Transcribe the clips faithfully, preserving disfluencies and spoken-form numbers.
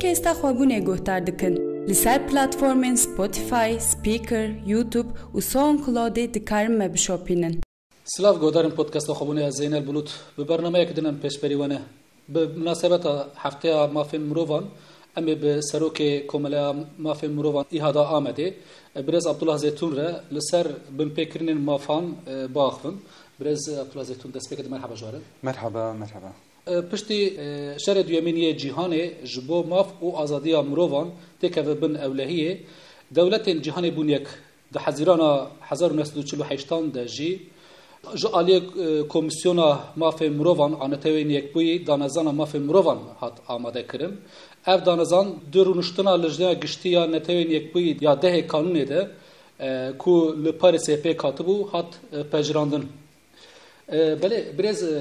Kêsta xwebûnê guhdar dikin. Li ser platformên Spotify, Spreaker, YouTube û SoundCloudê dikarin me bişopînin. Silav, guhdarên podcasta xwebûnê, ez Zeynel Bulut. Bi bernameyek din em pêşberî we ne. Bi minasebeta Hefteya Mafên Mirovan, em ê bi Serokê Komeleya Mafên Mirovan ÎHDA Amedê, Birêz Abdullah Zeytun re li ser binpêkirinên mafan, e, biaxivin. Birêz Abdullah Zeytun, destpêkê de merheba ji we re. Merheba, merheba. E, piştî, e, şerê duyemîn yê cîhanê ji bo maf û azadiya mirovan têkeve bin ewlehiyê, dewletên cîhanê bûn yek. Di Hezîrana hezar û neh sed û çil û heştan de jî ji aliyê, e, Komîsyona Mafê Mirovan a Netewên Yekbûyî danezana mafê mirovan hat amadekirin. Ev danezan di rûniştina Lijneya Giştî ya Netewên Yekbûyî ya dehê Kanûnê de, e, ku li Parîsê pêk hatibû, hat, e, pejirandin. E, belê, birêz, e,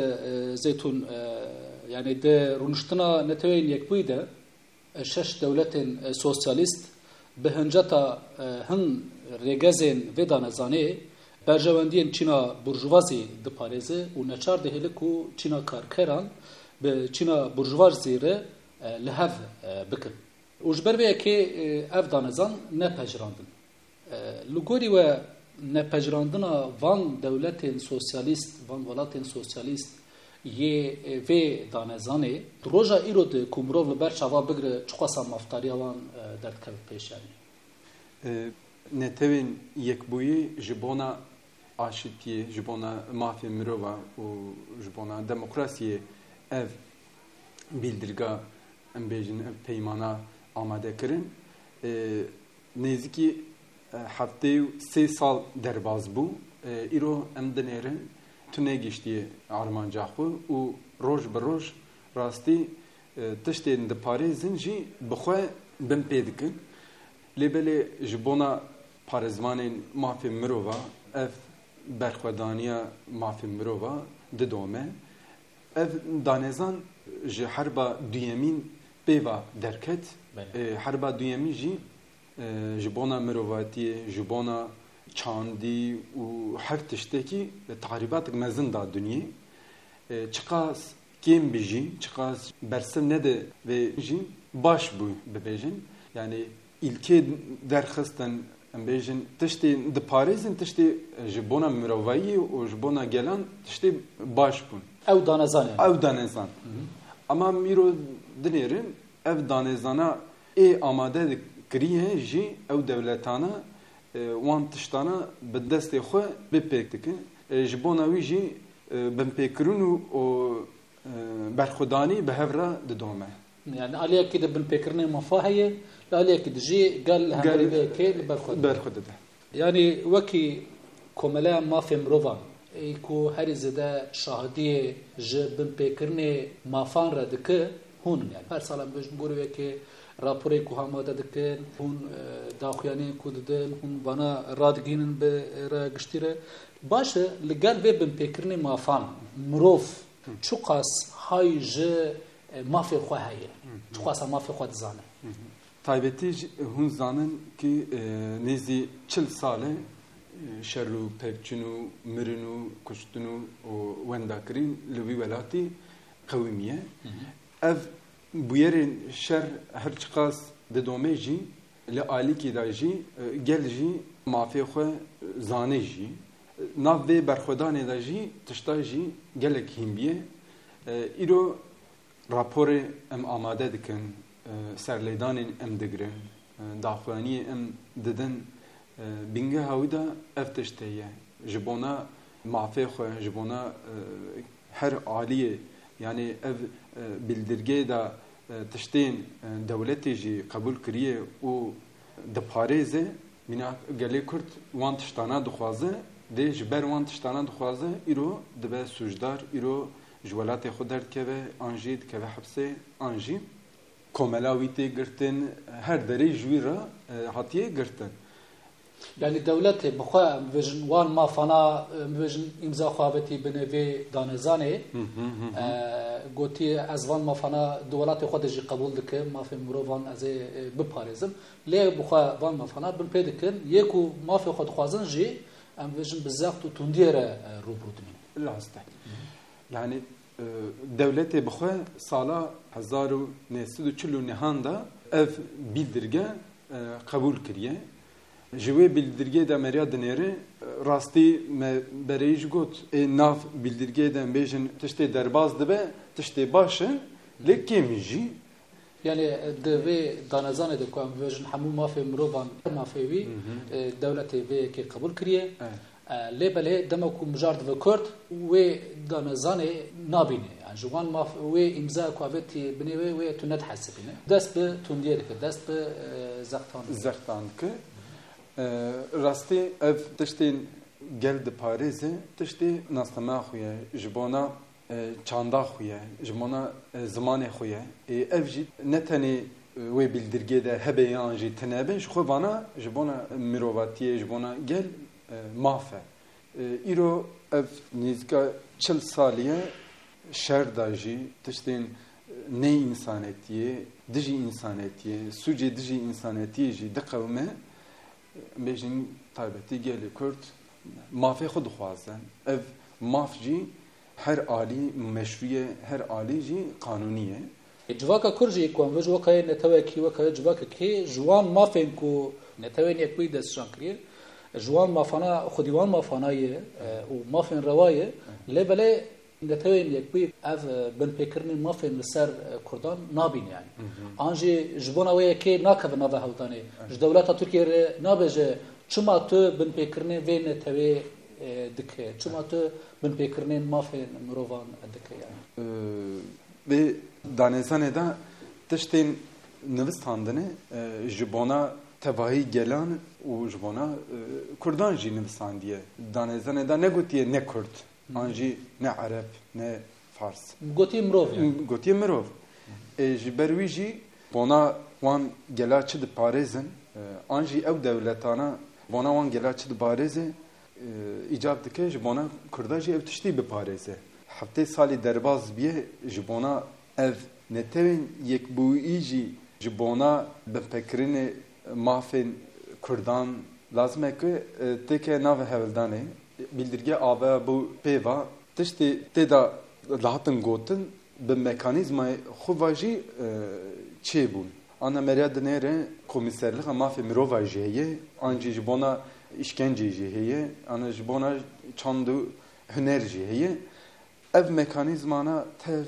e, Zeytûn, e, yanî di rûniştina Netewên Yekbûyî de, e, şeş dewletên, e, sosyalîst bi hinceta, e, hin rêgezên vê danezanê berjewendiyên çîna burjuvazî diparêze û neçar dihêle ku çîna karkeran bi çîna burjuvazî re, e, li hev, e, bikin. Û ji ber vê yekê, e, ev danezan nepejirandin. E, li gorî we, nepejirandina van dewletên sosyalîst, van welatên sosyalîst yê, e, vê danezanê, di roja îro de ku mirov li ber çavan bigire, çiqasa maftariya wan, e, derdikeve pêş, yanî? E, Netewên Yekbûyî ji bona aşitiyê, ji bona mafê mirova û ji bona demokrasiyê ev bîldirga, em bêjin, ev peymana amade kirin. E, nêzîkî, e, heftê û sê sal derbas bû. E, îro em dinêrin, tu negihiştiye armanca xwe û roj bi roj rastî, e, tiştên diparêzin jî bi xwe bin pê dikin. Lê belê ji bona parêzvanên mafê mirova ev berxwedaniya mafê mirova didome. Ev danezan ji herba duyemîn pêva derket. Belê. E, herba duyemîn jî, e, ji bona mirovatiyê, ji bona çandî û her tiştekî, e, tahrîbatek mezin da dinyê. E, çiqas kêm bijî, çiqas bersiv nede vê jî baş bû bibêjin. Yanî îlkê derxistin, em bêjin, tiştê diparêzin, tiştê ji bona mirovayî û ji bona gelan tiştê baş bûn. Ew danezan yani. Ew danezan. Hı hı. Ama mîro dinêrin, ev danezana ê amade kiriye jî ew dewletana, e, wan tiştana bi destê xwe bê pêk dikin. E, ji bona wî jî, e, binpêkirin û, û, e, berxwedanî bi hev re didome. Yani aliyekî de binpêkirinê mafa heye, li aliyekî de jî gel li hemberî vê yekê li ber xwe dide. Ber xwe dide. Yani wekî Komeleya Mafê Mirovan, ê ku herî zêde şahidiyê ji binpêkirinê mafan re dike, hûn in. Yani her sal em bêjin gorî wekê raporê ku amade dikin, hûn, e, daxuyaniyên ku didin, hûn vana radigihînin bi raya giştî re. Baş e, li gel vê binpêkirinê mafan, mirov çiqas hay ji, e, mafê xwe heye, çiqasa mafê xwe dizane. Taybetî jî hûn zanin ki, e, nêzî çil sal e, e, şer û pevçin û mirin û kuştin û, û wendakirin li wî welatî qewimiye. Ev bûyerên şer her çiqas didome jî, li alîkî de jî, e, gel jî mafê xwe zane jî. Nav vê berxwedanê de jî tişta jî gelek hîn bîye. E, îro raporê em amade dikin, e, serlêdanên em digirin, e, daxuyaniyê em didin, e, bingeha wî de ev tişt heye. Ji bona mafê xwe, ji bona, e, her aliyê, yanî ev, e, bildirgê de, e, tiştên, e, dewletê jî qebûl kiriye û diparêze, mîna gelê Kurd wan tiştana dixwaze, dê ji ber wan tiştana dixwaze, îro dibe sûcdar, îro ji welatê xwe derdikeve, an jî dikeve hepsê, an jî komela wî tê girtin, her derê ji wî re, e, hatiye girtin. Yani dewletê bi xwe, em bibêjin, wan mafana, em bibêjin, îmza xwe avêtî binê vê danezanê. Hı hı, hı hı. E, gotiye, ez van mafana di welatê xwe de jî qebûl dikim, mafê mirovan ez ê, e, biparêzim. Lê bi xwe van mafana bin pê dikin, yê ku mafê xwe dixwazin jî, em bibêjin, bi zext û tundiyê re, e, rûbirû dimîn. Rast e. Hı hı. Yani E, dewletê bi xwe sala hezar û neh sed û çil û nehan de ev bîldirge, e, qebûl kiriye. Ji wê bîldirgê de meriya dinêre, e, rastî me berê jî got, ê nav bîldirgê de em bêjin tiştê derbas dibe, tiştê baş e, lê kêm e jî. Yani, e, di vê danezanê de ku em bibêjin hemû mafê mirovan, mafê wî, Hı hı. e, dewletê vê yekê qebûl kiriye. Evet. E, lê belê dema ku mijar dibe Kurd, wê danezanê nabîne. Yani ji wan maf-, wê îmza ku avêtî binê wê, wê tu nedihesibîne. Dest bi tundiyê dike, dest bi, e, zextan dike. Zextan dike. E, rastî ev tiştên gel diparêze, tiştê nasnameya xwe ye, ji bona, e, çanda xwe ye, ji bona, e, zimanê xwe ye. Ê, ev jî ne tenê, e, wê bîldirgê de hebe yan jî tune be, ji xwe vana ji bona mirovatiyê, ji bona gel, e, maf e. E, îro ev nêzîka çil salî ye, şer da jî, tiştên, e, neyînsanetiyê, dijî însanetiyê, sûcê dijî însanetiyê jî diqewime. Em bêjin taybetî gelê Kurd mafê xwe dixwaze. Ev maf jî her alî meşrû ye, her alî jî qanûnî ye. Civaka Kurd jî ku em vê ji wekayê netewekî, wekayê civakekî ji wan mafên ku Netewên Yekbûyî destnîşan kiriye, ji wan mafana, xwedî wan mafana ye, e, û mafên rewa ye, lê belê Netewên Yekbûyî ev, e, binpêkirinên mafên li ser, e, Kurdan nabîne yani. Hı hı. An jî ji bona wê yekê nakeve nava hewldanê. Evet. Ji dewleta Tirkiyê re nabêje, çima tu binpêkirinên vê netewê, e, dike? Çima tu binpêkirinên mafên mirovan dike yani? Ee, vê danêzanê de tiştên nivistandine, e, ji bona tevahî gelan û ji bona, e, Kurdan jî nivistandiye. Danêzanê de negotiye ne Kurd. An jî ne Ereb, ne Fars. Gotiye mirov yani. Gotiye mirov. E, ji ber wî jî bona wan gela çi diparêzin, e, an jî ew dewletana bona wan gela çi diparêze, e, îcab dike ji bona Kurda jî ew tiştî biparêze. Heftê salî derbas biye ji bona ev netewên yekbûyî jî ji bona binpêkirinê mafên Kurdan lazim e ku, e, têke navê hevldanê. Bîldirge ava bû pê va. Tiştê tê de dihatin gotin, bi mekanîzmayê xwe ve jî, e, çêbûn. Ana meriya dinêre komîserlixa mafê mirova jî heye, an jî ji bona îşkencê jî heye, ana ji bona çand û huner jî heye. Ev mekanîzmana tev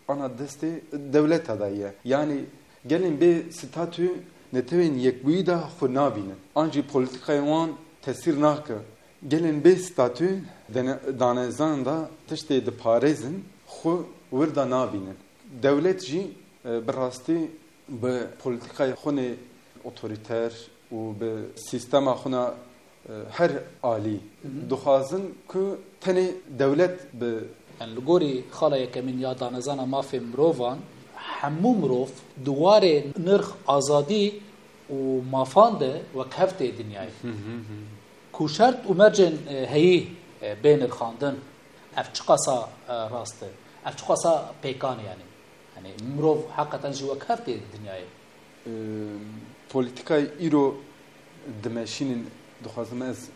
ana destê dewleta de ye. Yanî gelên bê statû netewên yekbûyî de xwe nabînin. An jî polîtîkayên wan tesîr nake. Gelên bê statû dene-, danezan de tiştê diparêzin, xwe wir de nabînin. Dewlet jî, e, bi rastî bi polîtîkayê xwe nê otorîter û bi sîstema xwe na, e, her alî Hı hı. dixwazin ku tenê dewlet bi Yani li gorî xala yekemîn ya danezana mafên mirovan, hemû mirov di warê nirx azadî û mafan de wek hev tê dinyayê. Hı hı hı. Ku şert û mercên, e, heyî, e, bê nirxandin, ev çiqasa, e, rast e? Ev çiqasa pêkan e yani? Yanî mirov heqeten jî wek hev tê dinyayê? E, polîtîkayê îro dimeşînin, dixwazim ez, e,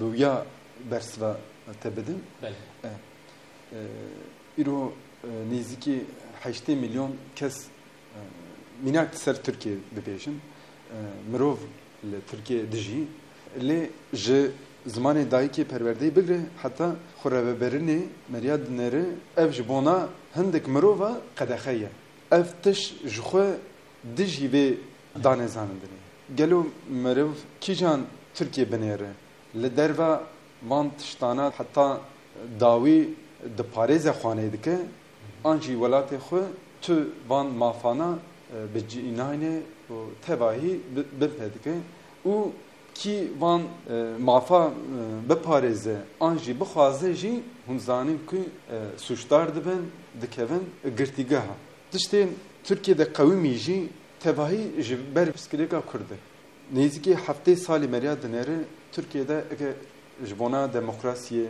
bi wiya bersiva te bidim. Belê. E, e, îro, e, nêzîkî heştê milyon kes, e, mînak li ser Tirkiyê bibêjin, e, mirov li Tirkiyê dijî. Lê ji zimanê dayikê perwerdeyê bigre heta xwe rêvebirinê meriya dinêre ev ji bona hindik mirova qedexe ye. Ev tişt ji xwe dijî vê danêzanindinê. Gelo meriv kîjan Tirkiyê binêre? Li derve van tiştana heta dawî diparêze xwanê dike, an jî welatê xwe tu van mafana, e, bi cî nayne û tevahî bi-, binpê dike û kî van, e, mafa, e, biparêze an jî bixwaze jî hûn zanin ku, e, sûcdar dibin, dikevin girtîgeha. Tiştên Tirkiyê de qewimî jî tevahî ji ber pirsgirêka Kurd e. Nêzîkî heftê salî meriya dinêre Tirkiyê de eke ji bona demokrasiyê,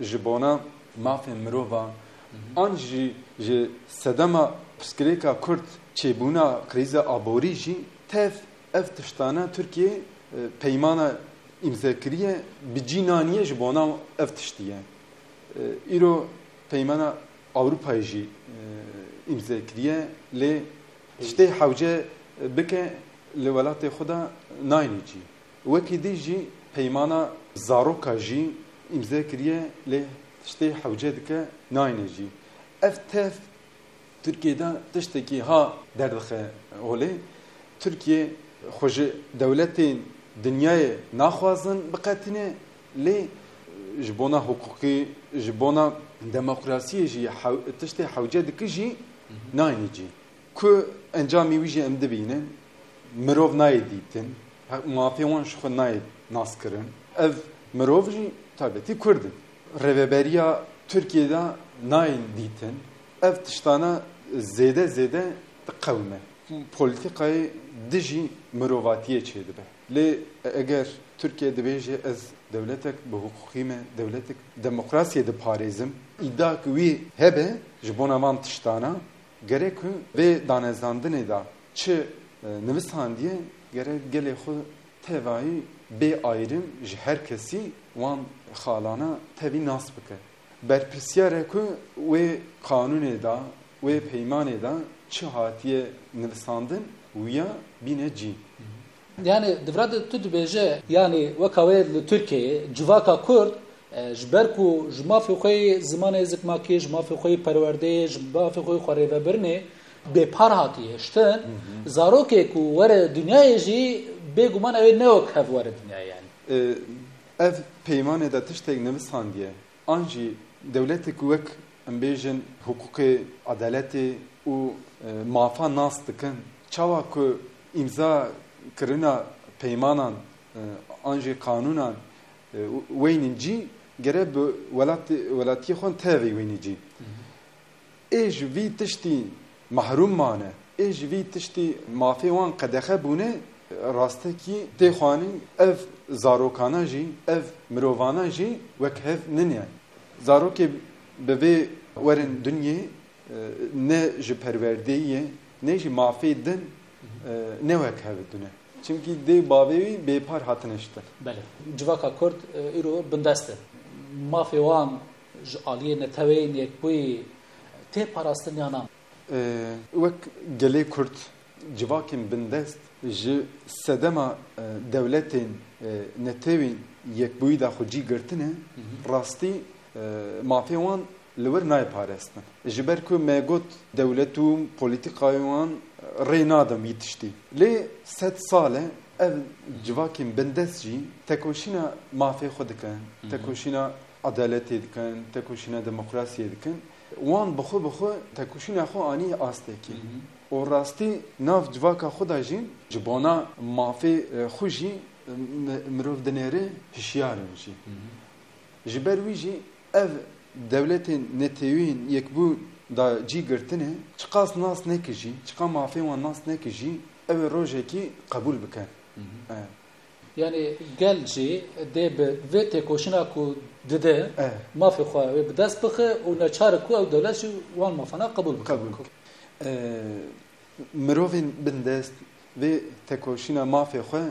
ji bona mafên mirova, an jî ji sedema pirsgirêka Kurd çêbûna krîza aborî jî tev ev tiştane Tirkiye, e, peymana îmze kiriye, bi cî naniye ji bona ev tiştî ye. E, îro peymana Ewropayê jî, e, îmze kiriye, lê tiştê hewce bike li welatê xwe de nayne cî. Wekî dî jî peymana zaroka jî îmze kiriye, lê tiştê hewce dike nayne cî. Ev tev Tirkiyê de tiştekî ha derdixe holê. Tirkiye xwe ji dewletên dinyayê naxwazin biqetine, lê ji bona hiqûqî, ji bona demokrasiyê jî hew-, tiştê hewce dike jî nayne cî. Ku encamê wî jî em dibînin, mirov nayê dîtin, he-, mafê wan ji xwe nayê naskirin. Ev mirov jî taybetî Kurd in. Rêveberiya Tirkiyê de nayên dîtin. Ev tiştana zêde zêde diqewime. Polîtîkayê dijî mirovatiyê çêdibe. Lê eger Tirkiye dibêje, ez dewletek bi hiqûqî me, dewletek demokrasiyê diparêzim, îdiak wî hebe ji bona van tiştana, gerek ku vê danezandinê de çi, e, nivisandiye, gerek gelê xwe tevayî bê ayrım ji her kesî wan xalana tevî nas bike. Berpirsiyar e ku wê qanûnê de, wê peymanê de çi hatiye nivisandin, wiya bîne cî. Yani, di vira de tu dibêje, yani, weka wê li Tirkiyeyê civaka Kurd, e, ji ber ku ji mafê xwe yê zimanê zikmakî, ji mafê xwe yê perwerdeyê, ji mafê xwe yê xwerêvebirinê bêpar hatiye hiştin, zarokê ku were dinyayê jî bêguman ew ê ne wek hev were dinyayê, yani. E, ev peymanê de tiştek nivisandiye. An jî dewletek wek, em bêjin, hiqûqê, edaletê û, e, mafa nas dikin. Çawa ku îmza kirina peymanan, e, an jî qanûnan, e, weynin cî, gere bi welat-, welatiyê xwe tevî weynin cî. Ê ji vî tiştî mehrûm mane, ê ji vî tiştî mafê wan qedexe bûne, rastekî tê xwanin ev zarokana jî, ev mirovana jî wek hev nine. Zarokê bi vê werin dinyê, e, ne ji perwerdeyê ye, ne jî mafê din, e, ne wek hev dune. Çimkî dê bavê wî bêpar hatine ştin. Belê. Civaka Kurd, e, îro bindest e. Mafê wan ji aliyê Neteweyên Yekbûyî tê parastin ya na? E, wek gelê Kurd, civakên bindest ji sedema, e, dewletên, e, Netewên Yekbûyî de xwe cî girtine, rastî, e, mafê wan li wir nayê parastin. Ji ber ku me got dewlet û polîtîkayê wan rê nadin vî tiştî. Lê sed sal e ev civakên bindest jî tekoşîna mafê xwe dikin, tekoşîna edaletê dikin, tekoşîna demokrasiyê dikin. Wan bi xwe bi xwe tekoşîna xwe anî astekî. Û rastî nav civaka xwe de jî ji bona mafê, e, xwe jî, e, mi-, mirov dinêre hişyar in jî. Ji ber wî jî ev dewletên Neteweyên Yekbûn da cî girtine, çiqas nas neke jî, çiqa mafê wan nas neke jî, ew ê rojekî qebûl bike. E. Yani gel jî dê bi vê têkoşîna ku dide, E. mafê xwe wê bi dest bixe û neçar e ku ew dewlet jî wan mafana qebûl bike. Qebûl bike. E, mirovên bindest vê tekoşîna mafê xwe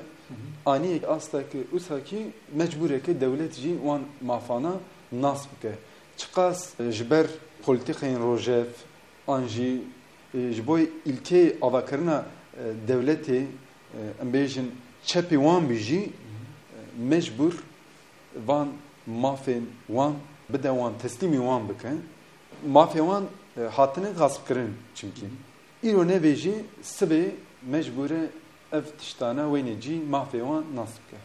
aniyek asta ki usa ki mecbûr e ki dewlet jî wan mafana nas bike. Çiqas, e, ji ber polîtîkayên rojev an jî, e, ji bo îlkeyê avakirina, e, dewletê, e, em bêjin çepê wan bî jî, e, mecbûr van mafên wan bide wan, teslîmî wan bike. Mafê wan, e, hatine gaspkirin çimkî. Îro nevê jî sibê mecbûr e ev tiştana weynê cî mafê wan nas bike.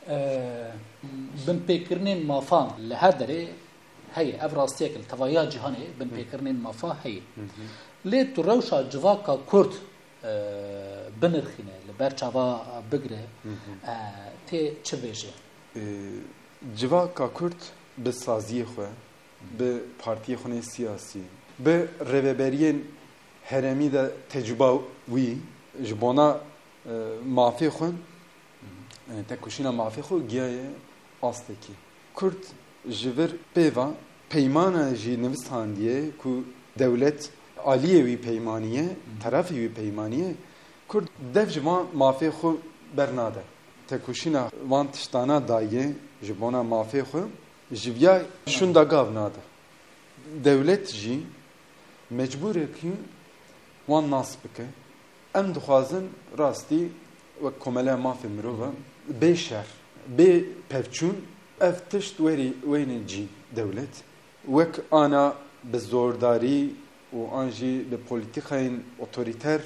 E, binpêkirinên mafan li her derê heye. Ev rastiyek li tevahiya cîhanê binpêkirinên mafa heye. Lê tu rewşa civaka Kurd, e, binirxîne, li ber çava bigire, e, tê çi bêje? E, civaka Kurd bi saziyê xwe, bi partiyê xwe nê siyasî, bi rêveberiyên herêmî de tecrûba wî ji bona, e, mafê xwe, e, tekoşîna mafê xwe giyaye astekî. Kurd ji vir pê va peymana jî nivisandiye ku dewlet aliyê wî peymanî ye, terefê wî peymanî ye. Kurd dev ji van mafê xwe bernade. Tekoşîna van tiştana daye ji bona mafê xwe. Ji viya şûnda gav nade. Dewlet jî mecbûr e ku wan nas bike. Em dixwazin rastî wek Komeleya Mafê Mirova bê şer, bê pevçûn ev tişt werî weyne cî dewlet. Wek ana bi zordarî û an jî bi polîtîkayên otorîter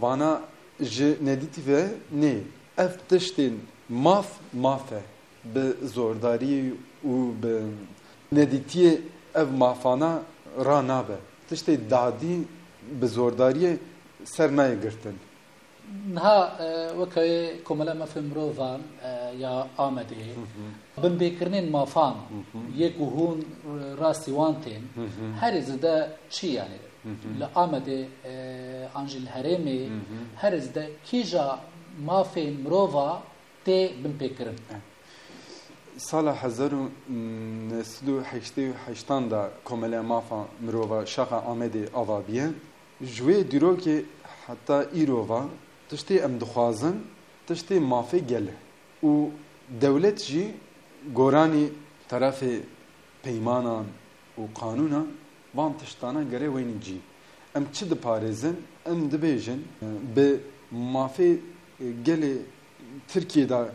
vana ji nedîtî ve nê. Ev tiştên maf, maf e. Bi zordarî û bi nedîtiyê ev mafana ranabe. Tiştê dadî bi zordariyê ser nayê girtin. Niha, e, weke Komela Mafê Mirovan, e, ya Amedê, binpêkirinên mafan yê ku hûn, e, rastî wan tên, herê zêde çi, yanî li Amedê, e, an jî li herêmê, herê zêde kîja mafên mirova tê binpêkirin? Sala hezar û neh sed û heştê û heştan de Komeleya Mafa Mirova Şaxa Amedê ava biye. Ji wê dîrokê heta îro ve tiştê em dixwazin, tiştê mafê gel e û dewlet jî goranî terefê peymanan û qanûnan van tiştana gere weynin cî. Em çi diparêzin? Em dibêjin, bi mafê gelê Tirkiyê de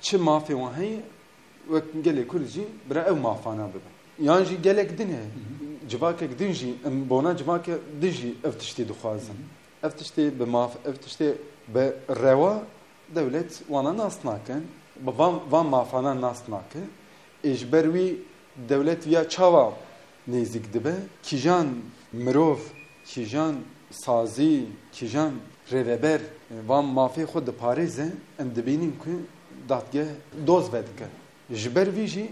çi mafê wan heye, wek gelê Kurd jî bira ew mafana bibe. Yan jî gelek din e, civakek din jî, em bona civakek din jî ev tiştê dixwazin. Ev tiştê bi maf, ev tiştê bi rewa dewlet wana nas nake, bi van, van mafana nas nake. Ê ji ber wî dewlet viya çawa nêzîk dibe? Kîjan mirov, kîjan sazî, kîjan rêveber van mafê xwe diparêze, em dibînin ku dadgeh doz vedike. Ji ber vî jî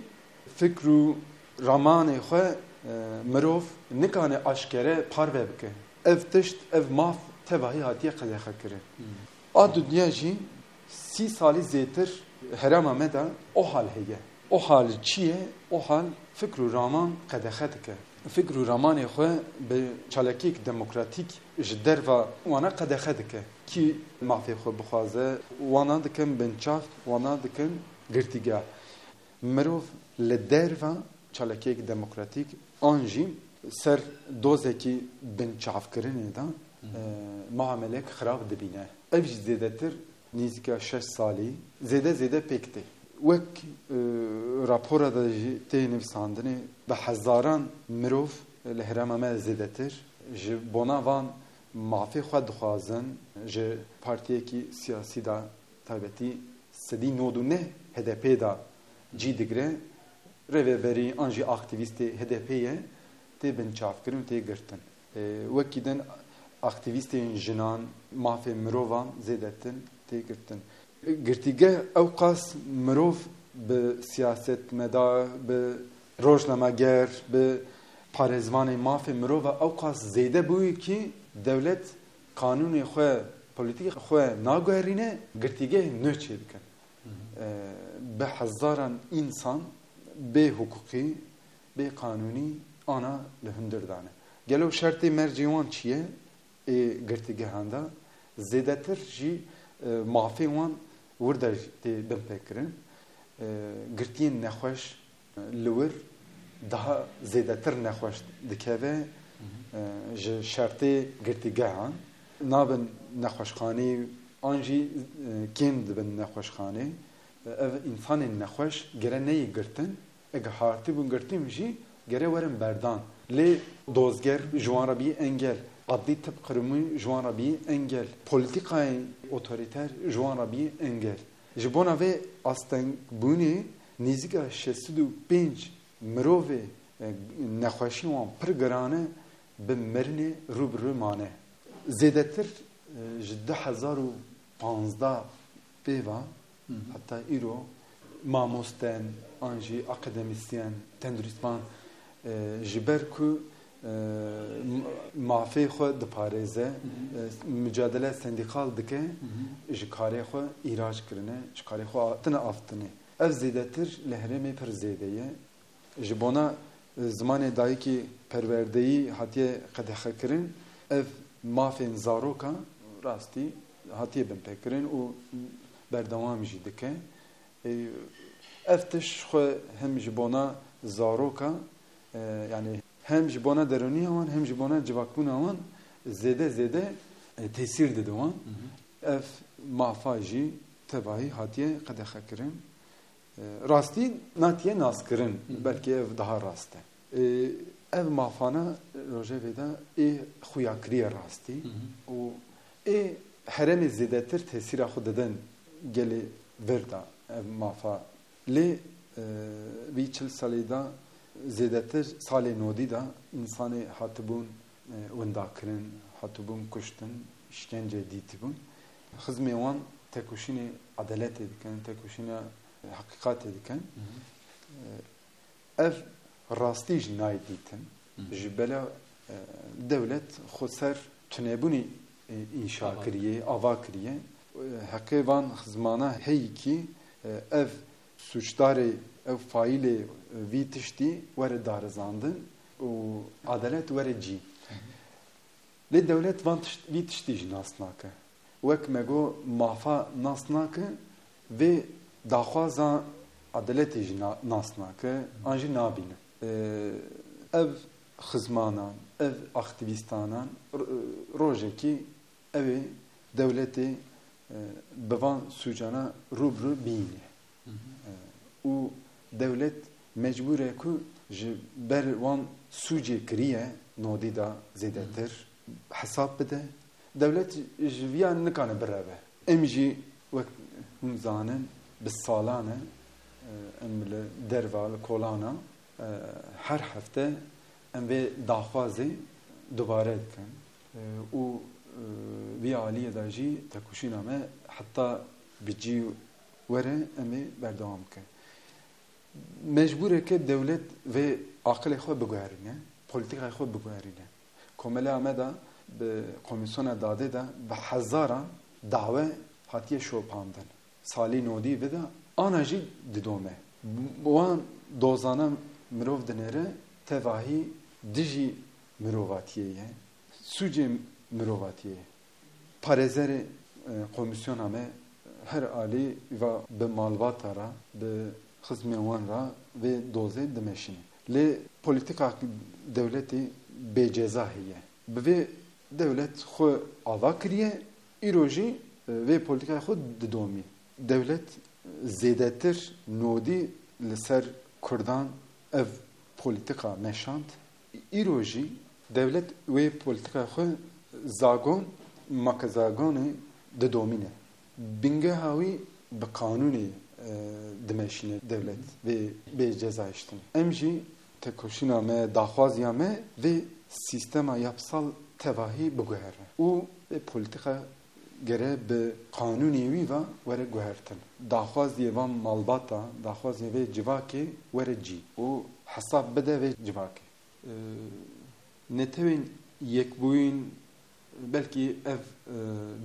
fikr û ramanê xwe, e, mirov nikane aşkere parve bike. Ev tişt, ev maf tevahî hatiye qedexekirin. A dinya jî sî salî zêtir herêma me de OHAL heye. OHAL çi ye? OHAL fikr û raman qedexe dike. Fikr û ramanê xwe bi çalakiyek demokratîk ji derva wana qedexe dike. Kî mafê xwe bixwaze, wana dikin binçav, wana dikin girtîgeh. Mirov li derva çalakiyek demokratîk an jî ser dozekî binçavkirinê de, e, muamelek xirab dibîne. Ev jî zêdetir nêzîka şeş salî zêde zêde pêk tê. Wek, e, rapora de jî tê nivîsandinê, bi hezaran mirov li herêma me zêdetir ji bona van mafê xwe dixwazin, ji partiyekî siyasî de taybetî sedî nod û neh H D P de cî digire, rêveberî an jî aktîvîstê H D P ye, tê binçavkirin û tê girtin. E, wekî din aktîvîstên jinan, mafê mirovan zêdetin tê girtin. Girtîgeh ewqas mirov bi siyasetmedar, bi rojnameger, bi parêzvanê mafê mirova ewqas zêde bûyî kî dewlet qanûnê xwe, polîtîkê xwe naguherîne, girtîgehên nû çêdikin. E, bi hezaran însan bê hiqûqî, bê qanûnî ana li hundir dane. Gelo şertê mercê wan çi ye? Ê girtîgehan de zêdetir jî, e, mafê wan wir de jî tê binpêkirin. E, girtiyên nexweş li wir daha zêdetir nexweş dikeve, e, ji şertê girtîgehan. Nabin nexweşxanê an jî, e, kêm dibin nexweşxanê. E, ev însanên nexweş gere neyê girtin. Eke hatibûn girtin jî gere werin berdan. Lê dozger ji wan re bî engel. Adlî tib qirûmî ji wan re bî engel. Polîtîkayên otorîter ji wan re bî engel. Ji bona vê astengbûnê nêzîka şeş sed û pênc mirovê, e, nexweşî wan pir giran e, bi mirinê rû bi rû mane. Zêdetir, e, ji du hezar û panzdeh pê ve heta îro mamosten, an jî akademîsyen, tenduristvan, e, ji ber ku, e, m-, mafê xwe diparêze, e, mucadele sendîkal dike, ji karê xwe îrac kirine, ji karê xwe a-, tine avtine. Ev zêdetir li herêmê pir zêde ye. Ji bona, e, zimanê dayikê perwerdeyî hatiye qedexekirin, ev mafên zarokan rastî hatiye binpêkirin û berdewam jî dike. E, ev tişt xwe him ji bona zarokan, e, yanî Hem ji bona derûniya wan hem ji bona civakbûna wan zêde zêde, e, tesîr dide wan. Hı hı. Ev mafa jî tevahî hatiye qedexekirin. E, rastî natiye naskirin, Hı hı. belkî ev daha rast e. E, ev mafana rojevê de ê xuya kiriye rastî Hı hı. û ê herêmê zêdetir tesîra xwe didin gelê vir de ev mafa. Lê, e, vî çil salê de zêdetir salê nodî de însanê hatibûn, e, windakirin, hatibûn kuştin, îşkence dîtibûn. Xizmê wan tekoşînê edeletê dikin, tekoşîna heqîqatê dikin. Hı hı. E, ev rastî jî nayê dîtin. Hı hı. Ji bela, e, dewlet xwe ser tunebûnê, e, înşa Ava. kiriye, ava kiriye. E, heqê van xizmana heyî kî, e, ev sûcdarê, ev faîlê, e, vî tiştî were darizandin û edelet were cî. Hı hı. Lê dewlet van tişt-, vî tiştî jî nas nake. Wek me got, mafa nas nake, vê daxwaza edeletê jî na-, nas nake, an jî nabîne. Ee, ev xizmanan, ev aktîvîstanan r-, rojekî ew ê dewletê, e, bi van sûcana rû bi rû bîne. Hı hı. E, û dewlet mecbûr e ku ji ber wan sûcê kiriye nodî de zêdetir Hı hı. hesab bide. Dewlet ji viya nikane bireve. Em jî wek hûn zanin bi salan e, e, em li derva, li kolana, e, her hefte em vê daxwazê dubare dikin. E, û, e, vî aliyê de jî tekoşîna me heta bi cî were em ê berdewam bikin. Mecbûr e ke dewlet vê aqilê xwe biguherîne, polîtîkayê xwe biguherîne. Komeleya me de bi komîsyona dadê de bi hezaran dawe hatiye şopandin. Salî nodî vê de ana jî didome. Wan dozana mirov dinêre tevahî dijî mirovatiyê ye, sûcê mirovatiyê ye. Parêzerê, e, komîsyona me her alî va bi malbata re, bi xizmên wan re vê dozê dimeşîne. Lê polîtîka dewletê bêceza heye. Bi vê dewlet xwe ava kiriye, îro jî, e, vê polîtîkayê xwe didomî. Dewlet zêdetir nodî li ser Kurdan ev polîtîka meşand. Îro jî dewlet wê polîtîkaya xwe zagon, makezagonê didomîne. Bingeha wî bi qanûnê, e, dimeşîne dewlet vê bê cezayiştinê. Em jî tekoşîna me, daxwaziya me vê sîstema yapsal tevahî biguhere û vê polîtîka gere bi qanûnê wî ve were guhertin. Daxwaziyê van malbata, daxwaziyê vê civakê were cî û hesab bide vê civakê. E, Netewên Yekbûyîn belkî ev, e,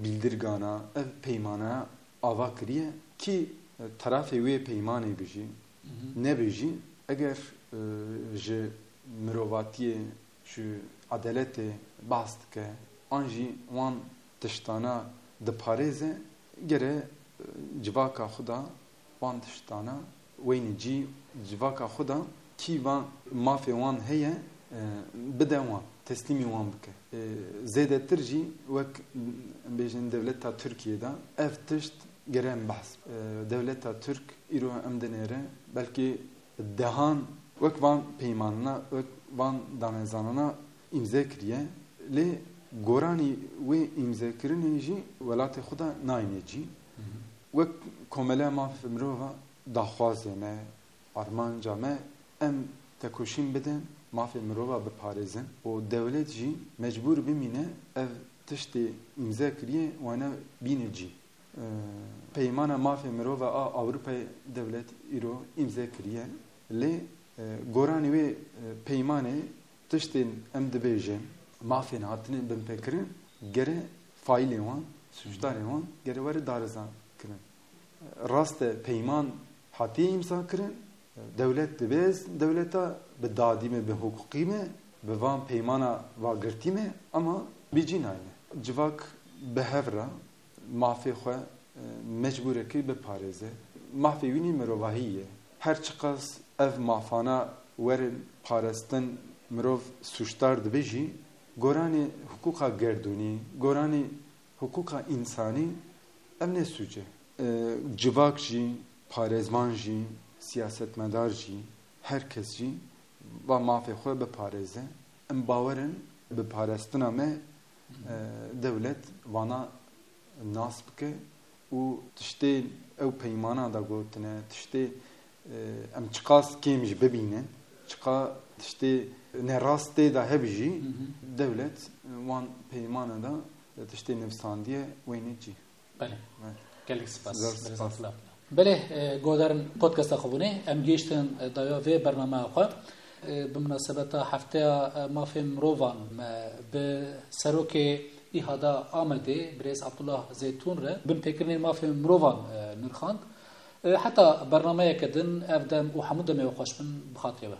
bîldirgana, ev peymana ava kiriye kî, e, terafê wê peymanê bijî, Hı hı. nebijî, eger, e, ji mirovatiyê, ji edeletê behs dike, an jî wan tiştana diparêze, gere, e, civaka xwe de wan tiştana weynî cî, civaka xwe de kî van mafê wan heye, e, bide wan, teslîmî wan bike. E, zêdetir jî wek, em bêjin dewleta Tirkiyê de ev tişt gere em behs. E, dewleta Tirk îro em dinêre, belkî dehan wek van peymanina, wek van danezanana îmze kiriye. Lê goranî wê îmzekirinê jî welatê xwe de nayne cî. Hı hı. Wek Komeleya Mafê Mirova daxwazê me, armanca me, em tekoşîn bidin, mafê mirova biparêzin û dewlet jî mecbûr bimîne ev tiştê îmze kiriye wana bîne cî. E, Peymana Mafê Mirova a Ewropayê dewlet îro îmze kiriye. Lê, e, goranî wê, e, peymanê tiştên em dibêjin, mafên hatine binpêkirin, gere faîlên wan, sûcdarên wan gere were darizan kirin. Rast e, peyman hatiye îmza kirin, dewlet dibe dewleta bi dadî me, bi hiqûqî me, bi van peymana vagirtî me, ama bi cî nayne. Civak bi hev re mafê xwe, e, mecbûrekî biparêze. Mafê wî nî mirovahî ye. Her çiqas ev mafana werin parastin, mirov sûcdar dibe jî, goranê hiqûqa gerdûnî, goranê hiqûqa însanî, ev ne sûc e. E, civak jî, parêzvan jî, siyasetmedar jî, her kes jî va mafê xwe biparêze. Em bawer in bi parastina me, e, dewlet vana nas bike û tiştê ew peymana de gotine, tiştê, e, em çiqas kêm jî bibînin, çiqa tiştê nerast tê de hebî jî, dewlet wan peymana de tiştê nivîsandiye wêne cî. Belê. Gelek spas. Zor spas. Belê, e, guhdarên podcasta xwe bûne, em gihiştin, e, dawiya vê bernameya xwe. E, bi minasebeta hefteya, e, mafê mirovan me bi serokê ÎHADA Amedê, birêz Abdullah Zeytun re, binpêkirinên mafê mirovan, e, nirxand. E, heta bernameyeke din ev dem û hemû demê we xweş bin, bi xatirê we.